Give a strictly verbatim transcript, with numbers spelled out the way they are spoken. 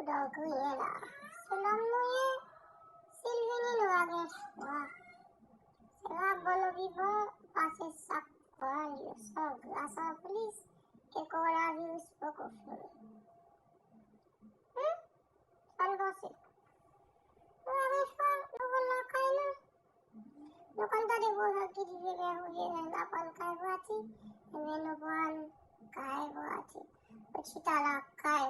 Lòm griyen la. Se lòm nou ye. Si l vini, nou pa gen chwa. Se pa bon nou vivan, pase sa k pran l yo. Se yon gras anplis, e kowonaviris poko fini. Hmm? Sa n panse? Nou pa gen chwa, nou konn lakay nou. Nou konn tande gwo zòt ki di vye bèf ou vye nèg la pran kay pati, ebyen nou pran kay pati. Nou chita lakay